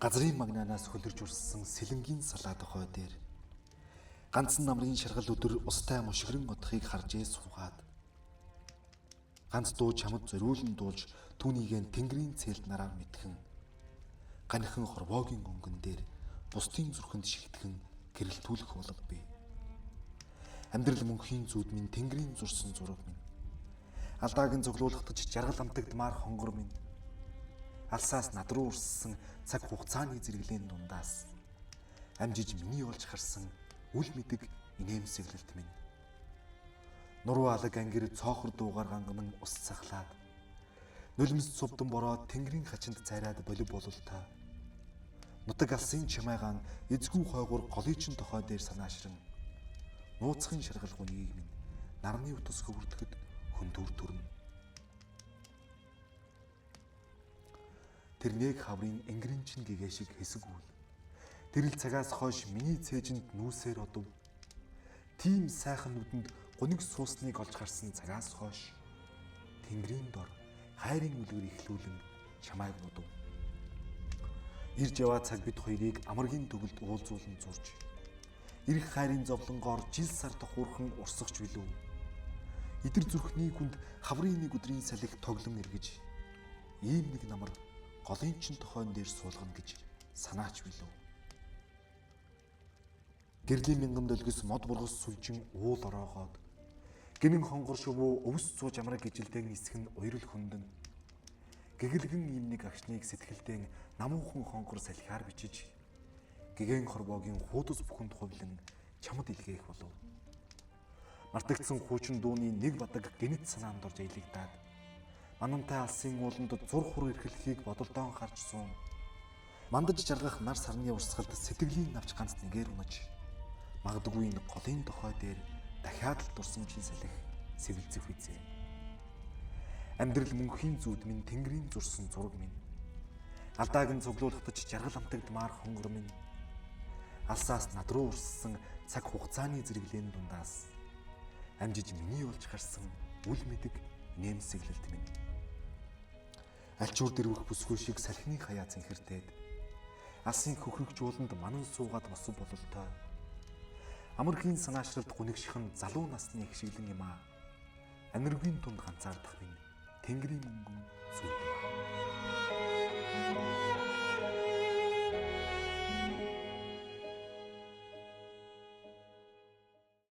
Газрын магнаанаас хөлөрж урссан сэлэнгийн салаа дохой дээр ганцхан намрын шаргал өдөр устай мушгиран одохыг харжээ суугаад ганц дуу чамд зориулан дуулж түүнийг тэнгэрийн цээлд нараар мэдхэн ганихан хорвоогийн өнгөн дээр бусдын зүрхэнд шигтгэн гэрэлтүүлэх болов би. Амьдрал мөнхийн зүуд минь тэнгэрийн зурсан зураг минь. Алдааг нь цуглуулгахдаж жаргал амтагдмаар хонгор минь. Алсаас над руу урссан цаг хугацааны зэрэглээн дундаас амжиж миний олж харсан үл мэдэг инээмсэглэлт минь. Нуруу алаг ангир цоохор дуугаар ганганан ус цахлаад нулимс цувдан бороо тэнгэрийн хачинд цайраад болив бололтой. Нутаг алсын чимайгаан эзгүй хойгуур голычин тохой дээр санаашран нууцхан шаргал гүнгийг минь нарны утас хөвөрдөхөд хөндүүр төрнө. Тэр нэг хаврын энгэрийн чин гэгээ шиг хэсэг үйл. Тэрэл цагаас хойш миний цээжинд нүүсээр одов. Тийм сайхан нүдэнд гуниг суусныг олж харсан цагаас хойш тэнгэрийн дор хайрын үлгэр ихлүүлэн чамайг нудав. Ирж яваа цаг бид хоёрыг амаргийн төгөлд уулзуулан зурж ирэх хайрын зовлонгоор жил сар тохуурхан урсгах билүү. Идэр зүрхний хүнд хаврын нэг өдрийн салхи тоглон эргэж ийм нэг намар голын чин тохойн дээр суулгана гэж санаач билүү. Гэрлийн мянган долгис мод бургас сүлжин уул ороогоод гинэн хонгор шувуу өвс сууж амраг ижилдэн нисэх нь уярл хөндөн. Гэгэлгэн ийм нэг агшныг сэтгэлдэн намуухан хонгор салхиар бичиж гэгэн хорвоогийн хуудас бүхэнд хувлан чамд илгээх болов. Мартагдсан хуучин дууны нэг бадаг гэнэт санаанд орж аялагдаад манантай алсын ууланд зур хур эрхлэхийг бодолдоон харж суун. Мандаж жаргах нар сарны урсгалд сэтгэлийн навч ганц нэгээр унаж магадгүй энэ голын тохой дээр дахиад л дурсамжийн салхи сэвэлзэх визээ. Амьдрал мөнхийн зүуд минь тэнгэрийн зурсан зураг минь. Алдааг нь цуглуулгахдаж жаргал амтагдмаар хонгор минь. Алсаас над руу урссан цаг хугацааны зэрэглээн дундаас амжиж миний олж харсан үл мэдэг нэмсэглэлт минь. Альчуур дэрвэх бүсгүй шиг салхины хаяа цэнхэртээд алсын хөхрөгч ууланд манан суугаад босов бололтой. Амархийн санаашралд гунигшихан залуу насны ихшиглэн юм аа. Аниргийн тунд ганцаардах минь тэнгэрийн мөнгөн